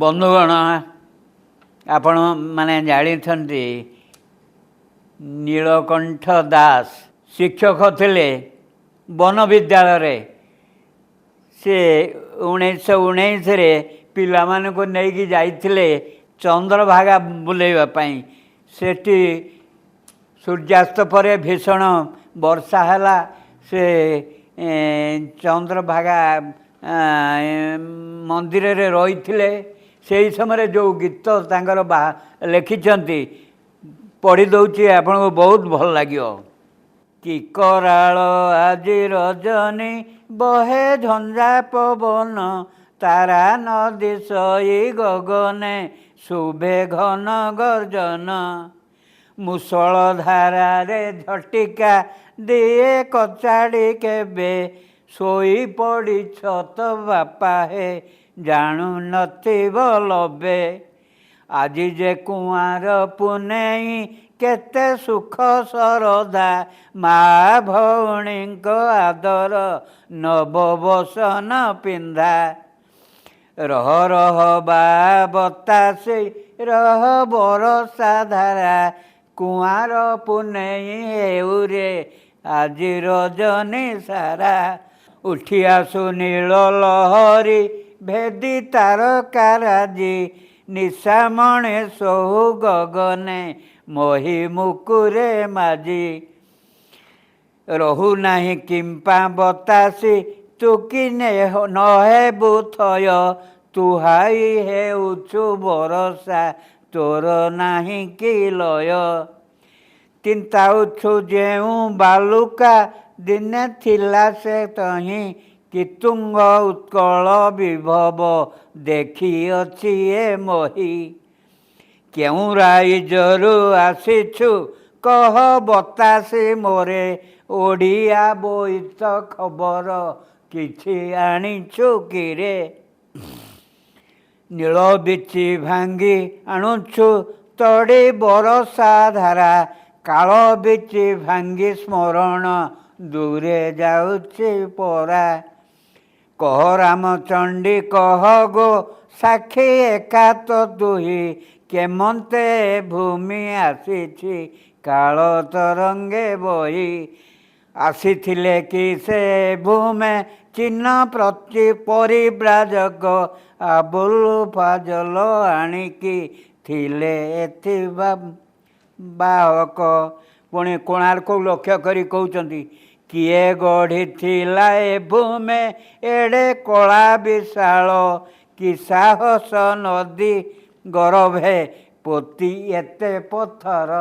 ବନ୍ଧୁଗଣ, ଆପଣମାନେ ଜାଣିଛନ୍ତି, ନୀଳକଣ୍ଠ ଦାସ ଶିକ୍ଷକ ଥିଲେ ବନ ବିଦ୍ୟାଳୟରେ। ସେ 1919ରେ ପିଲାମାନଙ୍କୁ ନେଇକି ଯାଇଥିଲେ ଚନ୍ଦ୍ରଭାଗା ବୁଲେଇବା ପାଇଁ। ସେଠି ସୂର୍ଯ୍ୟାସ୍ତ ପରେ ଭୀଷଣ ବର୍ଷା ହେଲା। ସେ ଚନ୍ଦ୍ରଭାଗା ମନ୍ଦିରରେ ରହିଥିଲେ। ସେଇ ସମୟରେ ଯେଉଁ ଗୀତ ତାଙ୍କର ଲେଖିଛନ୍ତି, ପଢ଼ି ଦେଉଛି, ଆପଣଙ୍କୁ ବହୁତ ଭଲ ଲାଗିବ। କି କରାଳ ଆଜି ରଜନୀ, ବହେ ଝଞ୍ଜା ପବନ, ତାରା ନଦୀ ସଇ ଗଗନେ ଶୁଭେ ଘନ ଗର୍ଜନ। ମୁଷଳ ଧାରାରେ ଝଟିକା ଦିଏ କଚାଡ଼ି କେବେ, ଶୋଇ ପଡ଼ିଛ ତ ବାପା ହେ, ଜାଣୁ ନଥିବ ଲବେ। ଆଜି ଯେ କୁଆଁର ପୁନେଇ, କେତେ ସୁଖ ଶରଧା, ମା ଭଉଣୀଙ୍କ ଆଦର ନବ ବସନ ପିନ୍ଧା। ରହ ରହ ବା ବତାସି, ରହ ବରଷା ଧାରା, କୁଆଁର ପୁନେଇ ହେଉରେ ଆଜି ରଜନୀ ସାରା। ଉଠି ଆସୁ ନୀଳ ଲହରୀ ଭେଦି ତାରକାରାଜି, ନିଶାମଣି ସହୁ ଗଗନେ ମହି ମୁକୁରେ ମାଜି। ରହୁନାହିଁ କିମ୍ପା ବତାସି, ତୁ କି ନ ହେବୁ ଥୟ, ତୁହାଇ ହେଉଛୁ ବରଷା, ତୋର ନାହିଁ କି ଲୟ। ତିନ୍ତାଉଛୁ ଯେଉଁ ବାଲୁକା, ଦିନେ ଥିଲା ସେ ତହିଁ, କି ତୁଙ୍ଗ ଉତ୍କଳ ବିଭବ ଦେଖିଅଛି ଏ ମହି। କେଉଁ ରାଇଜରୁ ଆସିଛୁ କହ ବତାସି ମୋରେ, ଓଡ଼ିଆ ବୋଇତ ଖବର କିଛି ଆଣିଛୁ କିରେ? ନୀଳ ବିଚି ଭାଙ୍ଗି ଆଣୁଛୁ ତଡ଼ି ବରଷା ଧାରା, କାଳ ବିଚି ଭାଙ୍ଗି ସ୍ମରଣ ଦୂରେ ଯାଉଛି ପରା। କହ ରାମଚଣ୍ଡୀ କହ ଗୋ, ସାକ୍ଷୀ ଏକା ତ ତୁହି, କେମନ୍ତେ ଭୂମି ଆସିଛି କାଳ ତରଙ୍ଗେ ବହି। ଆସିଥିଲେ କି ସେ ଭୂମେ ଚିହ୍ନ ପ୍ରତି ପରିବ୍ରାଜକ, ଆବୁଲ ଫାଜଲ ଆଣିକି ଥିଲେ ଏଥି ବାହକ। ପୁଣି କୋଣାର୍କକୁ ଲକ୍ଷ୍ୟ କରି କହୁଛନ୍ତି, କିଏ ଗଢ଼ିଥିଲା ଏ ଭୂମେ ଏଡ଼େ କଳା ବିଶାଳ, କି ସାହସ ନଦୀ ଗରଭେ ପୋତି ଏତେ ପଥର।